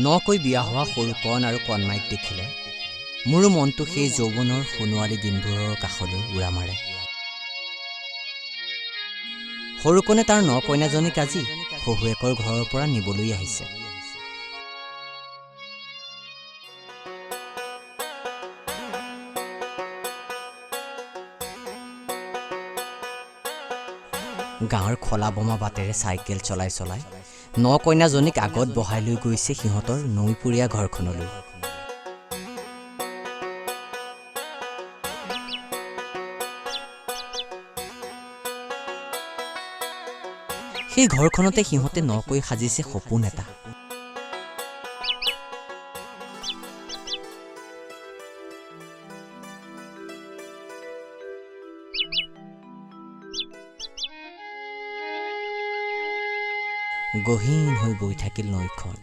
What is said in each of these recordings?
নকৈ বিয়া হোৱা সৰুকণ আৰু কণমাইক দেখিলে মোৰো মনটো সেই যৌৱনৰ সোণোৱালী দিনবোৰৰ কাষলৈ উৰা মাৰে। সৰুকণে তাৰ ন কইনাজনীক আজি শহুৱেকৰ ঘৰৰ পৰা নিবলৈ আহিছে। গাঁৱৰ খলা বমা বাটেৰে চাইকেল চলাই চলাই ন কইনাজনীক আগত বহাই লৈ গৈছে সিহঁতৰ নৈপৰীয়া ঘৰখনলৈ। সেই ঘৰখনতে সিহঁতে নকৈ সাজিছে সপোন এটা। গহীন হৈ বৈ থাকিল নৈখন।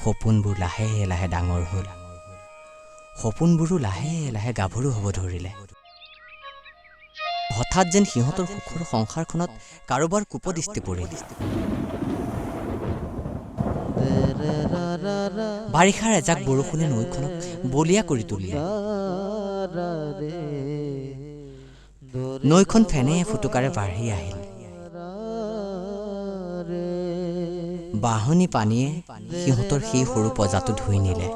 সপোনবোৰ লাহে লাহে ডাঙৰ হ'ল, সপোনবোৰো লাহে লাহে গাভৰু হ'ব ধৰিলে। হঠাৎ যেন সিহঁতৰ সুখৰ সংসাৰখনত কাৰোবাৰ কুপদৃষ্টি পৰিল। বাৰিষাৰ এজাক বৰষুণে নৈখনক বলীয়া কৰি তুলিলে। নৈখন ফেনে ফুটুকাৰে বাঢ়ি আহিল। বাঢ়নী পানীয়ে সিহঁতৰ সেই সৰু পঁজাটো ধুই নিলে।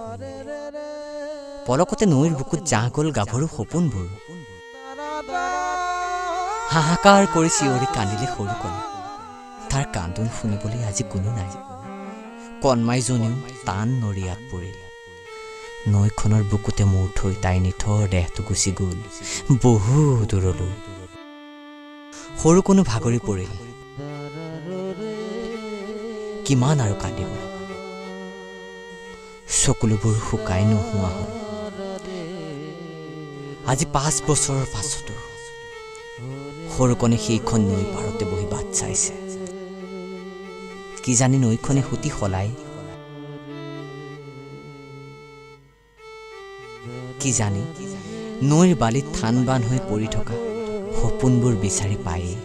পলকতে নৈৰ বুকুত জাহ গ'ল গাভৰু সপোনবোৰ। হাহাকাৰ কৰি চিঞৰি কান্দিলে সৰুকণে। তাৰ কান্দোন শুনিবলৈ আজি কোনো নাই। কণমাইজনীও টান নৰিয়াত পৰিল। নৈখনৰ বুকুতে মূৰ থৈ তাই নিথৰ দেহটো গুচি গ'ল বহু দূৰলৈ। সৰুকণো ভাগৰি পৰিল। কিমান আৰু কান্দিব, চকুলোবোৰ শুকাই নোহোৱা হ'ল। আজি 5 বছৰৰ পাছতো সৰুকণে সেইখন নৈ পাৰতে বহি বাট চাইছে। কিজানি নৈখনে সুঁতি সলাই, কিজানি নৈৰ বালিত থান বান হৈ পৰি থকা সপোনবোৰ বিচাৰি পায়েই।